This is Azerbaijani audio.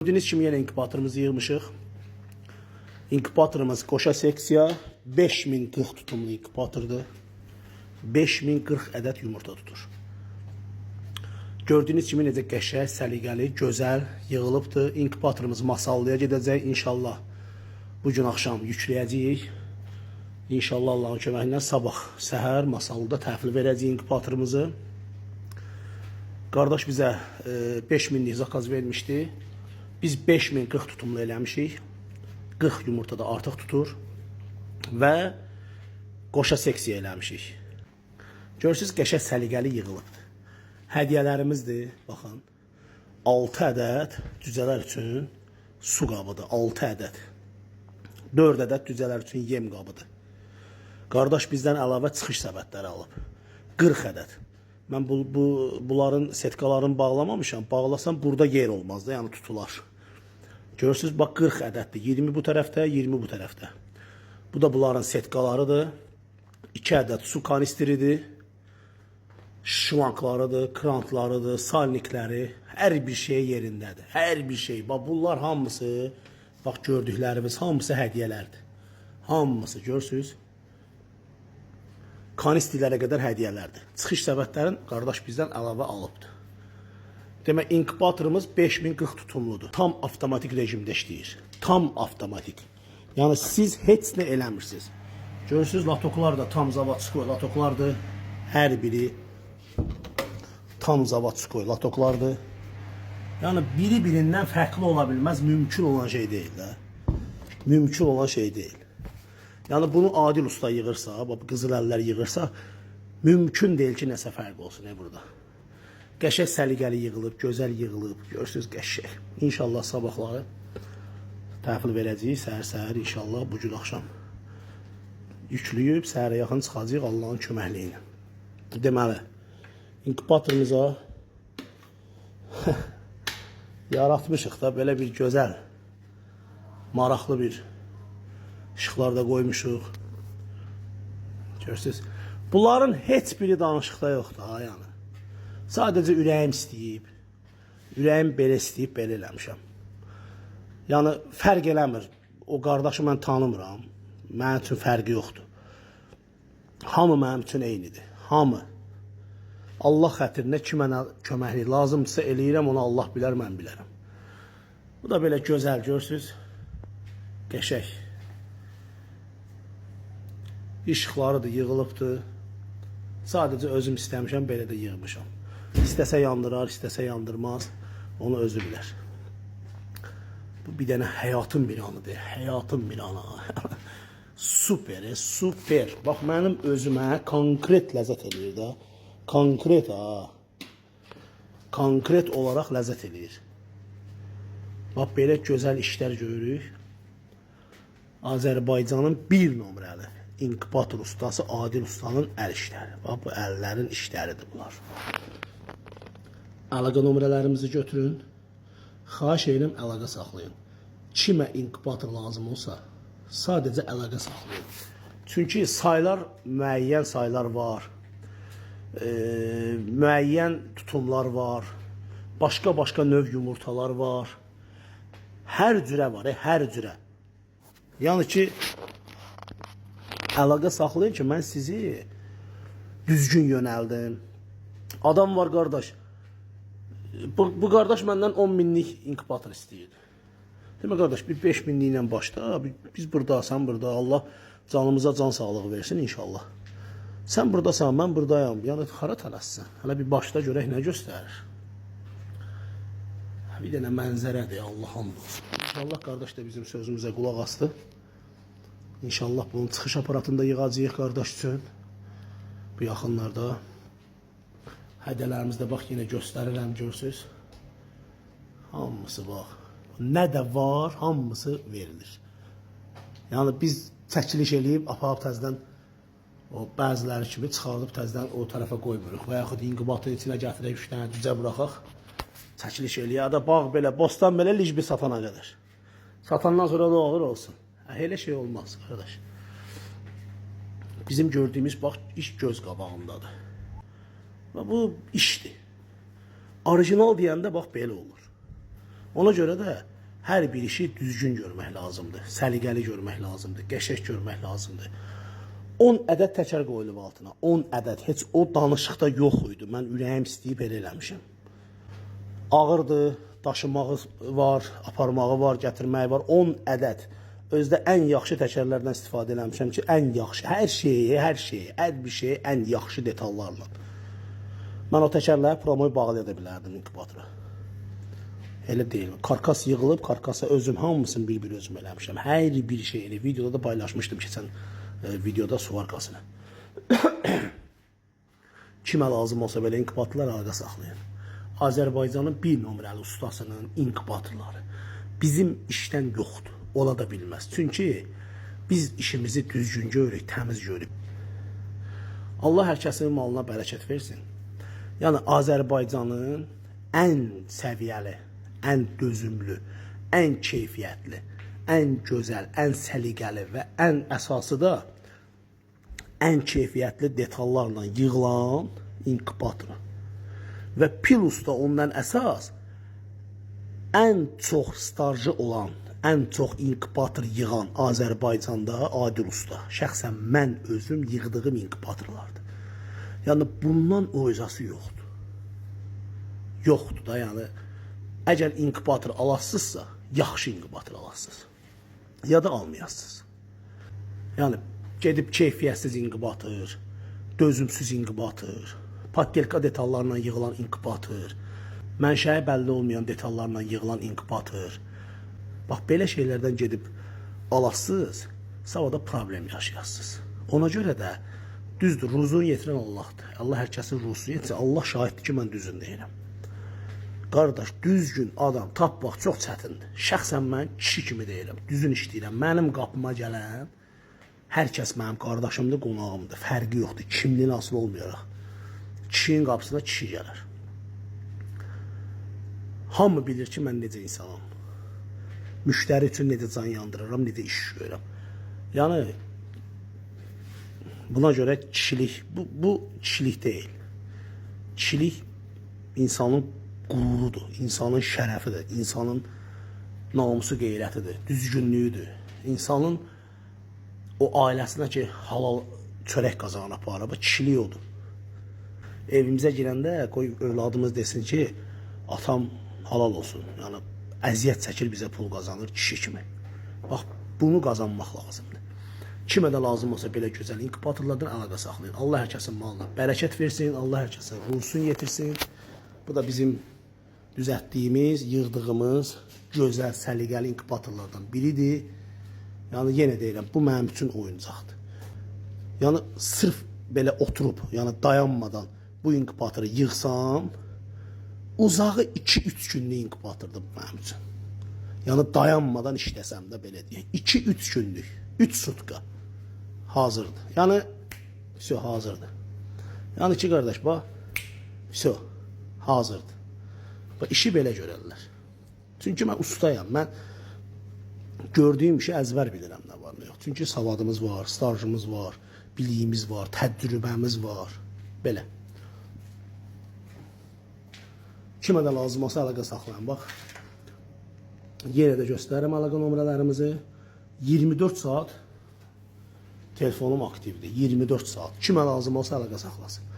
Gördüyünüz kimi yenə inkubatorumuzu yığmışıq. İnkubatorumuz qoşa seksiya 5040 tutumlu inkubatordur. 5040 ədəd yumurta tutur. Gördüyünüz kimi necə qəşəng, səliqəli, gözəl yığılıbdır. İnkubatorumuz Masallıya gedəcək inşallah. Bu gün axşam yükləyəcəyik. İnşallah Allahın köməyi ilə sabah səhər Masallıda təhvil verəcəyik inkubatorumuzu. Qardaş bizə 5000-lik zakaz vermişdi. Biz 5040 tutumlu eləmişik. 40 yumurta da artıq tutur və qoşa seksiya eləmişik. Görürsüz qəşəng səliqəli yığılıbdır. Hədiyyələrimizdir, baxın. 6 ədəd cücələr üçün su qabıdır, 6 ədəd. 4 ədəd cücələr üçün yem qabıdır. Qardaş bizdən əlavə çıxış səbətləri alıb. 40 ədəd. Mən bunların setkalarını bağlamamışam. Bağlasam burada yer olmaz da, yəni tutular. Görürsüz, bax 40 ədəddir. 20 bu tərəfdə, 20 bu tərəfdə. Bu da bunların setkalarıdır. 2 ədəd su kanisteridir. Şlanklarıdır, krantlarıdır, salnikləri, hər bir şey yerindədir. Hər bir şey. Bax bunlar hamısı, bax gördüklərimiz hamısı hədiyyələrdir. Hamısı görürsüz. Kanisterlərə qədər hədiyyələrdir. Çıxış səbətlərin qardaş bizdən əlavə alıbdır. Demək inkubatorumuz 5040 tutumludur. Tam avtomatik rejimdə işləyir. Tam avtomatik. Yəni siz heç nə eləmirsiniz. Görürsüz latoklar da tam zavodskoy latoklardır. Hər biri tam zavodskoy latoklardır. Yəni biri birindən fərqli ola bilməz, mümkün olan şey deyil də. Mümkün olan şey deyil. Yəni bunu Adil usta yığırsa, bax qızıl əllər yığırsa, mümkün deyil ki, nəsə fərq olsun burada. Qəşəng səliqəli yığılıb, gözəl yığılıb, görürsüz qəşəng. İnşallah sabahları təhvil verəcəyik, səhər-səhər inşallah bu gün axşam yükləyib səhərə yaxın çıxacağıq Allahın köməkliyi ilə. Deməli, inkubatorumuza yaratmışıq da belə bir gözəl, maraqlı bir işıqlar da qoymuşuq. Görürsüz. Bunların heç biri danışıqda yoxdur ha, yəni. Sadəcə ürəyim istəyib. Ürəyim belə istəyib, belə eləmişəm. Yəni fərq eləmir. O qardaşı mən tanımıram. Mənim üçün fərqi yoxdur. Hamı mənim üçün eynidir. Hamı. Allah xətrinə kimə nə köməklik lazımdırsa eləyirəm, onu Allah bilər, mən bilərəm. Bu da belə gözəl görürsüz. Qəşəng. İşıqları da yığılıbdır. Sadəcə özüm istəmişəm, belə də yığmışam. İstəsə yandırar, istəsə yandırmaz. Onu özü bilər. Bu bir dənə həyatın bir anıdır. Həyatın bir anı. Super, super. Bax mənim özümə konkret ləzzət eləyir də. Konkret ha. Konkret olaraq ləzzət eləyir. Bax belə gözəl işlər görürük. Azərbaycanın bir nömrəli inkubator ustası Adil ustanın əl işləri. Bax bu əllərin işləridir bunlar. Əlaqə nömrələrimizi götürün. Xahiş edirəm əlaqə saxlayın. Kimə inkubator lazım olsa, sadəcə əlaqə saxlayın. Çünki saylar, müəyyən saylar var. Müəyyən tutumlar var. Başqa-başqa növ yumurtalar var. Hər cürə var, hər cürə. Yəni ki, əlaqə saxlayın ki, mən sizi düzgün yönəldim. Adam var qardaş. Bu qardaş məndən 10 minlik inkubator istəyirdi. Demə qardaş, bir 5 minliklə başla. Biz burada, sən burada. Allah canımıza can sağlığı versin inşallah. Sən buradasan, mən buradayam. Yəni hara tələssən? Hələ bir başla görək nə göstərir. Bir dənə mənzərədir, Allah hamd olsun. İnşallah qardaş da bizim sözümüzə qulaq asdı. İnşallah bunun çıxış aparatını da yığacağıq qardaş üçün. Bu yaxınlarda. Hədiyyələrimizi də bax yenə göstərirəm, görürsüz. Hamısı bax. Nə də var, hamısı verilir. Yəni biz çəkiliş eləyib aparıb təzədən o bəziləri kimi çıxardıb təzədən o tərəfə qoymuruq və yaxud inkubatorun içinə gətirək 3 dənə cücə buraxaq. Çəkiliş eləyək. Da bağ belə, bostan belə licbi satana qədər. Satandan sonra nə olur olsun. Elə şey olmaz qardaş. Bizim gördüyümüz bax iş göz qabağındadır. Və bu işdir. Orijinal deyəndə bax belə olur. Ona görə də hər bir işi düzgün görmək lazımdır. Səliqəli görmək lazımdır, qəşəng görmək lazımdır. 10 ədəd təkər qoyulub altına. 10 ədəd. Heç o danışıqda yox idi. Mən ürəyim istəyib elə eləmişəm. Ağırdır, daşımağı var, aparmağı var, gətirməyi var. 10 ədəd. Özdə ən yaxşı təkərlərdən istifadə eləmişəm ki, ən yaxşı, hər şeyi, hər şeyi, hər bir şeyi ən yaxşı detallarla. Mən o təkərləri promoy bağlaya da bilərdim inkubatora. Elə deyil. Karkas yığılıb, karkasa özüm hamısını bir-bir özüm eləmişəm. Hər bir şey elə videoda da paylaşmışdım keçən videoda suvarkasını. Kimə lazım olsa belə inkubatorlar əlaqə saxlayın. Azərbaycanın bir nömrəli ustasının inkubatorları bizim işdən yoxdur. Ola da bilməz. Çünki biz işimizi düzgün görürük, təmiz görürük. Allah hər kəsin malına bərəkət versin. Yəni Azərbaycanın ən səviyyəli, ən dözümlü, ən keyfiyyətli, ən gözəl, ən səliqəli və ən əsası da ən keyfiyyətli detallarla yığılan inkubatoru. Və plus da ondan əsas ən çox stajı olan, ən çox inkubator yığan Azərbaycanda Adil Usta. Şəxsən mən özüm yığdığım inkubatorlardır. Yəni bundan oyzası yoxdur. Yoxdur da, yəni əgər inkubator alasızsa, yaxşı inkubator alasız. Ya da almayasınız. Yəni gedib keyfiyyətsiz inkubator, dözümsüz inkubator, pattelka detallarla yığılan inkubator, mənşəyi bəlli olmayan detallarla yığılan inkubator. Bax belə şeylərdən gedib alasız, sabah da problem yaşayasınız. Ona görə də düzdür, ruzunu yetirən Allahdır. Allah hər kəsin ruzunu yetirsin. Allah şahiddir ki, mən düzün deyirəm. Qardaş, düzgün adam tapmaq çox çətindir. Şəxsən mən kişi kimi deyirəm, düzün işləyirəm. Mənim qapıma gələn hər kəs mənim qardaşımdır, qonağımdır. Fərqi yoxdur, kimliyin asılı olmayaraq. Kişinin qapısına kişi gələr. Hamı bilir ki, mən necə insanam. Müştəri üçün necə can yandırıram, necə iş görürəm. Yəni buna görə kişilik, bu kişilik deyil. Kişilik insanın qururudur, insanın şərəfidir, insanın namusu qeyrətidir, düzgünlüyüdür. İnsanın o ailəsinə ki, halal çörək qazanır aparır, bu kişilik odur. Evimizə girəndə qoy övladımız desin ki, atam halal olsun. Yəni əziyyət çəkir, bizə pul qazanır kişi kimi. Bax, bunu qazanmaq lazımdır. Kimə də lazım olsa belə gözəl inkubatorlardan əlaqə saxlayın. Allah hər kəsin malına bərəkət versin, Allah hər kəsin ruzusunu yetirsin. Bu da bizim düzəltdiyimiz, yığdığımız gözəl, səliqəli inkubatorlardan biridir. Yəni yenə deyirəm, bu mənim üçün oyuncaqdır. Yəni sırf belə oturub, yəni dayanmadan bu inkubatoru yığsam, uzağı 2-3 günlük inkubatordur bu mənim üçün. Yəni dayanmadan işləsəm də belə deyək. 2-3 günlük, 3 sutka hazırdır. Yəni vəsə hazırdır. Yəni ki qardaş, bax, vəsə hazırdır. Bax, işi belə görərlər. Çünki mən ustayam. Mən gördüyüm işi əzbər bilirəm nə var, nə yox. Çünki savadımız var, stajımız var, biliyimiz var, təcrübəmiz var. Belə. Kimə də lazım olsa əlaqə saxlayın. Bax, yenə də göstərirəm əlaqə nömrələrimizi. 24 saat telefonum aktivdir. 24 saat. Kimə lazım olsa əlaqə saxlasın.